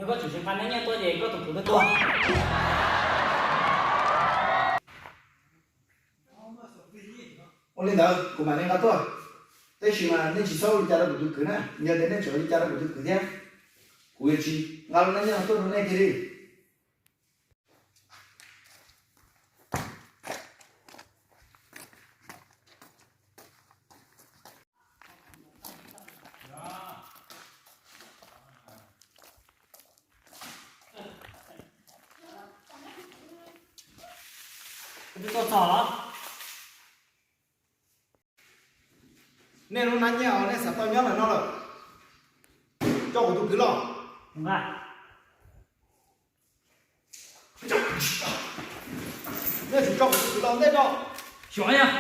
Koj tseem tsis nqa nab nyiaj tuaj ces koj tus kwv twb tuag. Ua li ntawd kuv mam li nqa tuaj, tab sis mas nej tsis txhob ua li cas rau kuv tus kwv na, yog tias nej tseem ua li cas rau kuv tus kwv thiab, kuv yuav tsis nqa lub nab nyiaj no tuaj rau nej kiag li. Nej lub nab nyiaj uas nej xav tau nyob ntawm no lawm, coj kuv tus kwv los. Nej tsis coj kuv tus kwv los ntej no. Xyov yog.